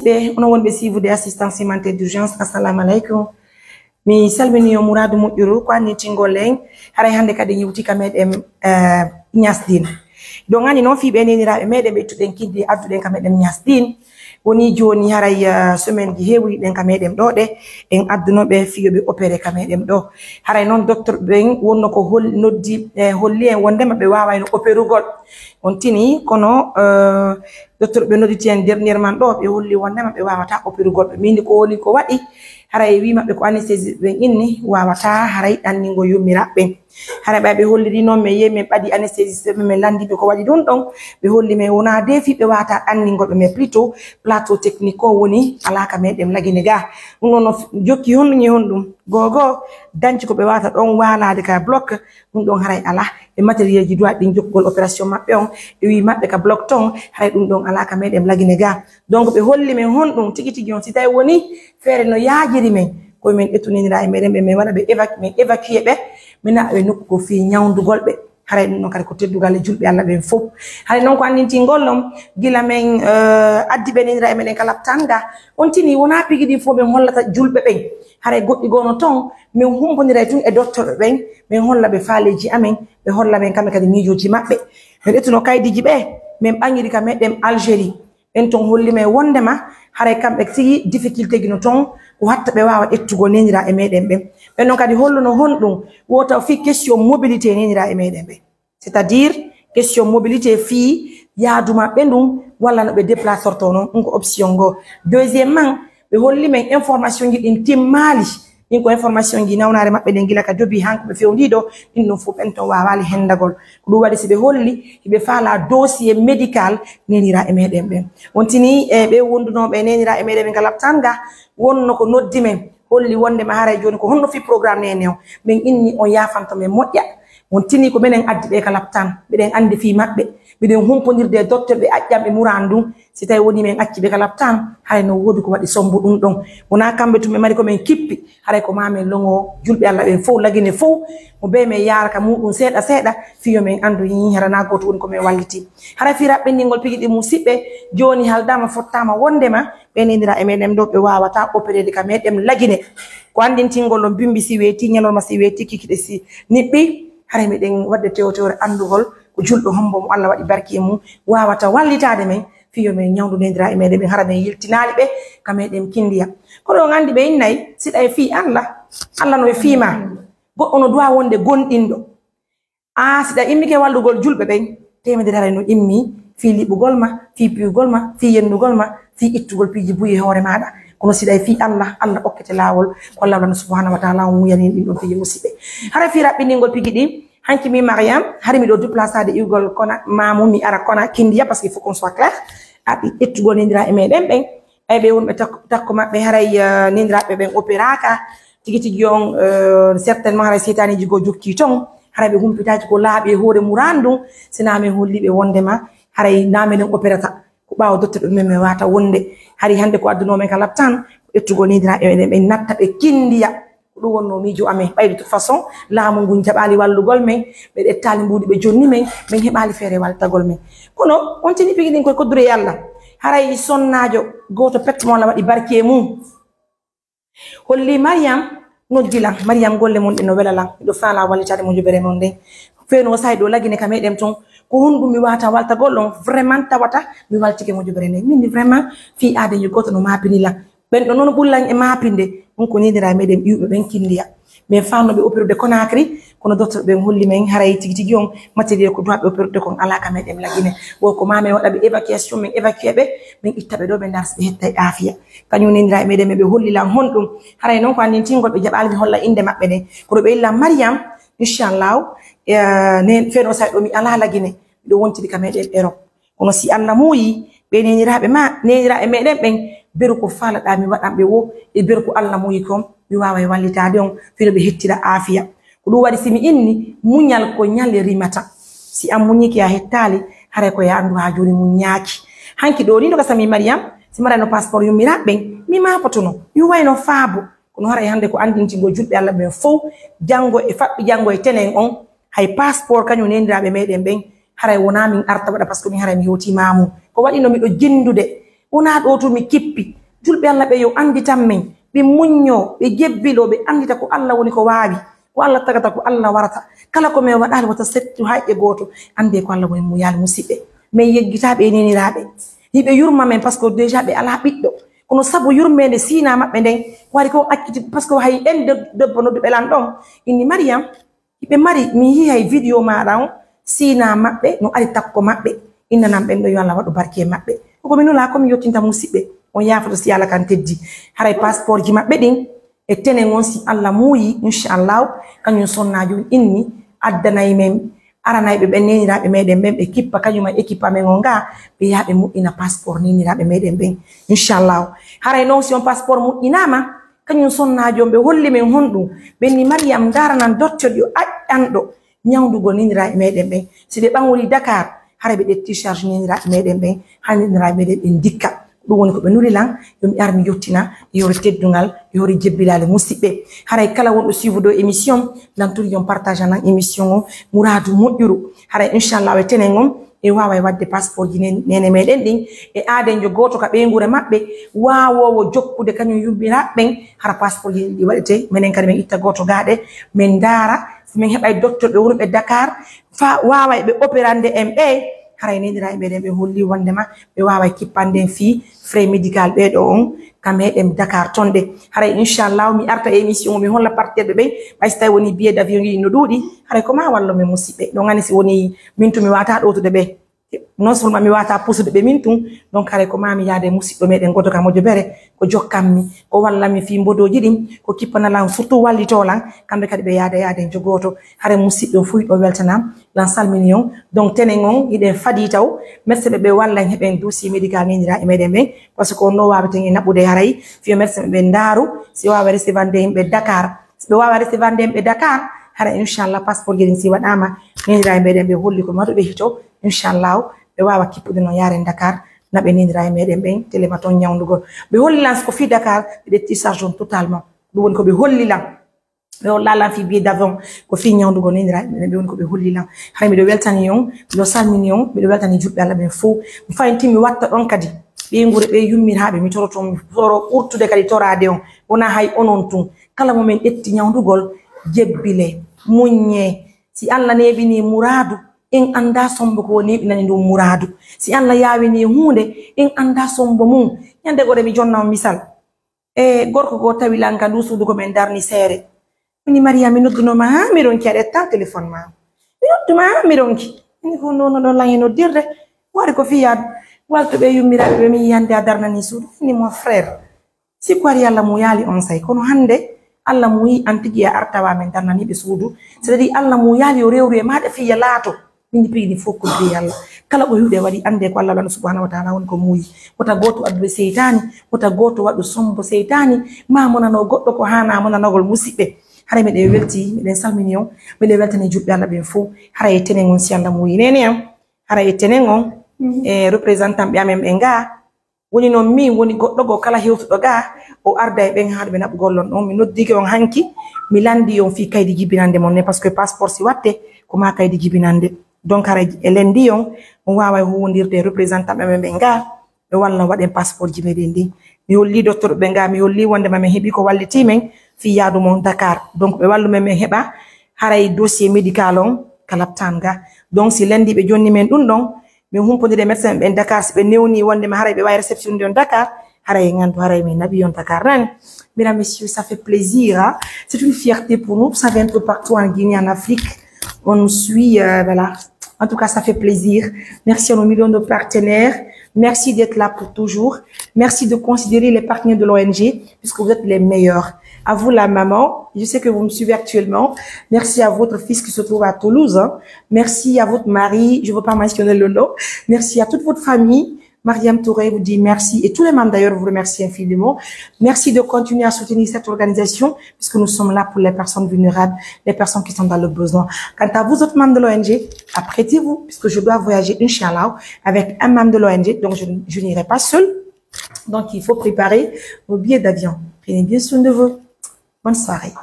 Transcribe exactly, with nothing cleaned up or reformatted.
Ɓe, onon wonɓe suivre de assistance humanitaire d'urgence, assalamu aleykum. Mi salmini on muraadu moƴƴuru, ko annitingol en. Haray hannde kadi en yewti ka meɗen, eh, Niass Dine. Ɗon anndi noon fii ɓe neeniraaɓe meɗen ɓe ittuɗen kiddi adduɗen ka meɗen Niass Dine. Woni jooni haray, eh, semaine ji heewri ɗen ka meɗen ɗo ɗe. En adduno ɓe fii yo ɓe opéré ka meɗen ɗo. Haray noon docteur ɓen wonno ko hol-, noddi, eh, holli en wondema ɓe waawayno opérugol. On tini, kono, eh, docteur ɓe nodditi en dernièrement ɗo, ɓe holli wondema ɓe waawata opérugol ɓe. Min ko woni ko waɗi, haray wi maɓɓe ko anesthésiste ɓen inni, waawata haray ɗanningo yummiraaɓe ɓen. Haray ɓay ɓe holliri noon, min yehi min ɓadi anesthésiste ɓe, min lanndi ɓe ko waɗi ɗum ɗon. Ɓe holli min wona defi ɓe waawata ɗanningol ɓe, mais plutôt plateau technique o woni alaa ka meɗen Lagine ga. Ɗum ɗon no f-, jokki honɗum e honɗum. Gogo danci ko ɓe waawata ɗon waalaade ka bloc, ɗum ɗon haray alaa. E matériel ji duwaɗi ɗin jokkugol opération maɓɓe on, ɓe wi maɓɓe ka bloc ton, haray ɗum ɗon alaa ka meɗen Lagine ga. Donc ɓe holli min honɗum tigi tigi on, si tawi woni feere no yaajiri min, ko min ƴettu neeniraaɓe meɗen ɓe, min waɗa ɓe évacu-, min évacuer ɓe, min naɓa ɓe nokku ko fii ñawndugol ɓe. Haray ɗum ɗon kadi ko teddugal e julɓe Allah ɓen fof. Haray noon ko anndintingol on, gila min, eh, addi ɓe neeniraaɓe meɗen ka laptan ga, on tini wona pigi ɗin fof min hollata julɓe ɓen. Haray goɗɗi goo no ton, min humpondira tun e docteur ɓen, min holla ɓe faaleeji amen, ɓe holla min kamɓe kadi miijooji maɓɓe. Min ƴettuno kaydiiji ɓe, min ɓangiri ka meɗen Algérie. Ɓen ton holli min wondema haray kamɓe tigi difficulté ji no ton, ko hatta ɓe waawa ƴettugol neeniraaɓe meɗen ɓen. Ɓen non kadi holluno honɗum, wota fii question mobilité neeniraaɓe meɗen ɓen. C'est-à-dire, question mobilité fii yaadu maɓɓe ndun, walla no ɓe déplacerto non, ɗum ko option goo. Deuxièmement, ɓe holli min information ji ɗin timmaali. Ɗin ko information ji nawnaare maɓɓe ɗen gila ka jobi han ko ɓe fewndii ɗo, ɗin ɗon fof ɓen ton waawaali hendagol. Ko ɗum waɗi si ɓe holli, hiɓe faala dossier médical neeniraaɓe meɗen ɓen. On tini, e ɓe wondunooɓe e neeniraaɓe meɗen ɓen ka laptan ga, wonno ko noddi min, holli wondema haray jooni ko honno fii programme neene on. Min inni on yaafanto min moƴƴa. On tini ko minen addi ɓe ka laptan, miɗen anndi fii maɓɓe, miɗen humpondirde e docteur ɓe aƴƴam ɓe muraan ndun. Si tawi woni min acci ɓe ka laptan, haray no woodi ko waɗi sombo ɗum ɗon. Wonaa kamɓe tun ɓe mari ko min kippi, haray ko maa min longo julɓe Allah ɓen fof, Lagine fof, mo bee min yaara ka muɗum seeɗa seeɗa, fii yo min anndu hii hara naa gooto woni ko min walliti. Haray fii raɓɓinɗingol pigi ɗin musiɓɓe, jooni haldaama fottaama wondema ɓe neeniraaɓe meɗen ɗo ɓe waawata opereede ka meɗen Lagine. Ko anndintingol on bimbi si weeti, ñalorma si weeti, kikiɗe si niɓɓi, haray miɗen waɗde tewtewre anndugol ko julɗo hombo mo Allah waɗi barki e mum waawata wallitaade min, fii yo min ñawndu neeniraaɓe meɗen ɓen, hara min yiltinaali ɓe ka meɗen Kindiya. Kono on anndi ɓe innay, si ɗa e fii Allah, Allah no e fii ma. Goɗɗo no duwa wonde gonɗinɗo. Aa, si ɗa immike wallugol julɓe ɓen, teemedere haray no immi fii liɓugol ma, fii piyugol ma, fii yennugol ma, fii ittugol piiji buy e hoore maaɗa. Kono si ɗa e fii Allah, Allah okkete laawol, ko Allah wallano subhanahu wa taala, on muñani en ɗin ɗon piiji musiɓɓe. Haray fii raɓɓiningol pigi ɗin, hanki mi Mariam, hari miɗo déplaçade iwgol kona, maamu mi ara kona Kindiya, parce que il faut qu'on soit clair. Aɗi ƴettugol neeniraaɓe meɗen ɓen. Ay ɓe wonɓe tak-, takko maɓɓe haray, eh, neeniraaɓe ɓen opéraka. Tigi tigi on, eh, certainement haray seytaaniji goo jokki ton. Haray ɓe humpitaaki ko laaɓi e hoore muraan ndun. Sinaa min holli ɓe wondema haray naa minen opérata. Ko ɓaawo docteur ɓe min mi waawata wonde. Hari hannde ko addunoo min ka laptan, ko ƴettugol neeniraaɓe meɗen ɓen natta ɓe Kindiya. Ko ɗum wonnoo miijo amen. Ɓay de toute façon, laamu ngun jaɓaali wallugol men, ɓe ƴettaali mbuuɗi ɓe jonni men, min heɓaali feere wallitagol men. Kono on tini pigi ɗin koye koddure Yalla. Haray sonnaajo gooto pet mo Allah waɗi barki e mum. Holli Mariam, noddi lan. Mariam, golle mon ɗen no wela lan. Miɗo faala wallitaade mojobere mon nden. Feno say ɗo Lagine ka meɗen ton. Ko honɗum mi waawata wallitagol on? Vraiment tawata mi wallitike mojobere nden. Min vraiment fii aade yo gooto no maapini lan. Ɓen ɗon noon ɓuri lan e maapinde, ɗum ko neeniraaɓe meɗen iwɓe ɓen Kindiya. Min faanno ɓe opérude Conakry, kono docteur ɓen holli men haray tigi tigi on matériel ko duwaa ɓe opérude kon alaa ka meɗen Lagine. Wo ko maa min waɗa ɓe évacuation, min évacuer ɓe, min itta ɓe ɗo ɓe ndarta ɓe hetta e aafiya. Kañum neeniraaɓe meɗen ɓe, ɓe holli lan honɗum. Haray noon ko anndintingol ɓe jaɓaali mi holla innde maɓɓe nden. Kono ɓe illa Mariam, inchallahu, eh, nen feno say ɗo mi alaa Lagine, miɗo wontiri ka meɗen Europe. Kono si Allah muuyi, ɓe neeniraaɓe ma, neeniraaɓe meɗen ɓen, beru ko faalaɗaa mi waɗan ɓe wo, e beru ko Allah muuyi kon, mi waaway wallitaade on, fino ɓe hettira aafiya. Ko ɗum waɗi si mi inni, muñal ko ñale rimata. Si a muñike a hettaali, haray ko ya anndu haa jooni muññaaki. Hanki ɗo ni no ka sami Mariam, si marayno passeport yummiraaɓe ɓen, mi maapotono, mi wayno faabo. Kono haray hannde ko anndintingol julɓe Allah ɓen fow, janngo e faɓɓi janngo e tenen on, hay passeport kañum neeniraaɓe meɗen ɓen, haray wonaa min arta waɗa, parce que min haray mi hewtii maamu. Ko waɗi no miɗo jinndude, Wonaa ɗo to mi kippi. Julɓe Allah ɓe yo annditan men, ɓe muññoo, ɓe jebbiloo, ɓe anndita ko Allah woni ko waawi, ko Allah tagata, ko Allah warata. Kala ko men waɗaali wata settu hay e gooto. Anndee ko Allah woni mo yaali, musidɓe. Men yeggitaa ɓe e neeniraaɓe. Hiɓe yurma men, parce que déjà ɓe alaa ɓiɗɗo. Kono sabu yurmeende Sina maɓɓe nden, waɗi ko acciti, parce que hay en de-, debbo nodduɓe lan ɗon, inni Mariam, hiɓe mari, mi yihi hay vidéo maaɗa on, Sina maɓɓe, no ari takko maɓɓe, innanan ɓen ɗo yo Allah waɗu barke e maɓɓe. Koko mi nula, ko mi yottinta musidɓe, on yaafoto si Allah kan teddi. Haray passeport ji maɓɓe ɗin, e tenen on si Allah muuyi, inchallahu, kañum sonnaajo on inni, addanay men, aranay ɓe ɓen neeniraaɓe meɗen ɓen, ɓe kippa kañum e équipe amen on nga, ɓe yaha ɓe moƴƴina passeport neeniraaɓe meɗen ɓen, inchallahu. Haray non si on passeport moƴƴinaama, kañum sonnaajo on ɓe holli men honɗum, ɓe inni Mariam ndaaranan docteur yo aƴƴanɗo ñawndugol neeniraaɓe meɗen ɓen. Si ɓe ɓaŋorii Dakar, hara ɓe ƴetti charge neeniraaɓe meɗen ɓen, haa neeniraaɓe meɗen ɓen ndikka. Ɗum woni ko ɓe nuli lan, yo mi ar mi yottina, yo hoore teddungal, yo hoore jebbilaale musidɓe. Haray kala wonɗo suivre ɗo émission, lan turi yon partage lan émission o, muraadu moƴƴuru. Haray inchallah e tenen on, e waaway waɗde passeport ji nen-, neene meɗen ɗin, e aadenjo gooto ka ɓeynguure maɓɓe, waawoowo jokkude kañum yummiraaɓe ɓen, hara passeport ji ɗi waɗete, menen kadi men itta gooto gaaɗe, men ndaara, si men heɓay docteur ɓe wonɓe Dakar, fa waaway ɓe opérande en ɓe, haray neeniraaɓe meɗen ɓe holli wondema ɓe waaway kippande en fii frais médical ɓe ɗo on, ka meɗen Dakar ton ɗe. Haray inchallah mi arta e émission o, mi holla partenaire ɓe ɓen, ɓay si tawi woni billet d'avion yiɗi no ɗuuɗi, haray ko ma wallo men musidɓe. Ɗon anni si woni min tun mi waata ɗowtude ɓe. Non seulement mi waata pusude ɓe min tun, donc haray ko mami yaade musidɗo meɗen goto ka moƴƴo bere, ko jokkanmi, ko wallanmi fii mbodooji ɗin, ko kippana lan, surtout wallitoo lan, kamɓe kadi ɓe yaada yaade jogoto. Haray musidɓe on fuu ɗo weltanam, lan salmini on. Donc tenen on, hiɗen fadi taw, merci ɓe ɓe wallan heɓen dossier médical neeniraaɓe meɗen ɓen, parce que on no waaweten e naɓude haray, fiyo merci ɓe ndaaru, si waawa recevoir nde yimɓe Dakar. Si ɓe waawa recevoir nde yimɓe Dakar, hara inchallah passeport ji ɗin si waɗaama, neeniraaɓe meɗen ɓe holli ko matu ɓe hito, inchallah, ɓe waawa kippude noon yaaren Dakar, na ɓe neeniraaɓe meɗen ɓen, telema toon ñawndugol. Ɓe holli lan ko fii Dakar, ɓe ƴetti charge on totalement. Ɗum woni ko ɓe holli lan. Ɓe holla lan fii billet d'avion, ko fii ñawndugol neeniraaɓe meɗen, ɓe woni ko ɓe holli lan. Hara miɗo weltani on, miɗo salmini on, miɗo weltani julɓe Allah ɓen fof. Mi fayin tin mi watta ɗon kadi. Ɓeynguure ɓe yummiraaɓe, mi toroto, mi toro ɓurtude kadi toraade on. Wonaa hay onon tun. Kala mo men ƴetti ñawndugol, jebbile, muññe. Si Allah neeɓini muraadu, en anndaa sombo ko neeɓinani ndun muraadu. Si Allah yaawini huunde, en anndaa sombo mum. Ñande gore mi jonna on misal. E gorko goo tawi lan ka ndu suudu ko men darni seere. Woni Mariam, mi nodduno ma haa mi ronki, a ƴetta téléphone ma. Mi noddu ma haa mi ronki. Woni ko noon ɗon lan e noddirde. Waɗi ko fii yaadu. Walto ɓe yummiraaɓe ɓe mi yii hannde a darnani suudu. Woni mon frère. Si ko ari Allah mo yaali on say. Kono hannde Allah mo yii an tigi a artawa men darnani ɓe suudu. C'est-à-dire Allah mo yaali o rewru e maaɗa fii ya laato. Min pigini fof ko fii Allah. Kala ko hiwɗe waɗi annde ko Allah wano subhanahu wa ta'ala woni ko muuyi. Wota gooto addu seytaani, wota gooto waɗu sombo seytaani, ma monano goɗɗo ko haana monanogol musidɓe. Haray miɗen welti, miɗen salmini on, miɗen weltani julɓe Allah ɓen fof. Haray e tenen on si Allah muuyi nene am. Haray e tenen on, e représentant ɓe amen ɓe nga. Woni noon min woni goɗɗo goo kala hewtuɗo ga, o arda e ɓen haa ɓe naɓugol on ɗon. Mi noddike on hanki, mi landi on fii kaydi jibinande mon ne, parce que passeport si watte, ko ma kaydi jibinande. Donc haray e lendi on, on waaway huwondirde e représentant ɓe men ɓe nga, ɓe walla waɗen passeport ji meɗen ɗin. Mi holli docteur ɓe nga, mi holli wondema min heɓi ko walliti men fii yaadu mon Dakar. Donc ɓe wallu men, min heɓa haray dossier médical on ka laptan ga. Donc si lendi ɓe jonni men ɗum ɗon, min humpondire médecin ɓen Dakar, si ɓe newni wondema haray ɓe wawi réception on Dakar, haray en anndu haray min naɓi on Dakar nani. Mesdames, messieurs, ça fait plaisir, hein. C'est une fierté pour nous. Vous savez, un peu partout en Guinée, en Afrique, on nous suit, euh, voilà. En tout cas, ça fait plaisir. Merci à nos millions de partenaires. Merci d'être là pour toujours. Merci de considérer les partenaires de l'O N G, puisque vous êtes les meilleurs. À vous, la maman, je sais que vous me suivez actuellement. Merci à votre fils qui se trouve à Toulouse, hein. Merci à votre mari, je ne veux pas mentionner le nom. Merci à toute votre famille. Mariam Touré vous dit merci et tous les membres d'ailleurs vous remercient infiniment. Merci de continuer à soutenir cette organisation puisque nous sommes là pour les personnes vulnérables, les personnes qui sont dans le besoin. Quant à vous autres membres de l'O N G, apprêtez-vous puisque je dois voyager, Inch'Allah, avec un membre de l'O N G, donc je, je n'irai pas seule. Donc il faut préparer vos billets d'avion. Prenez bien soin de vous. Bonne soirée.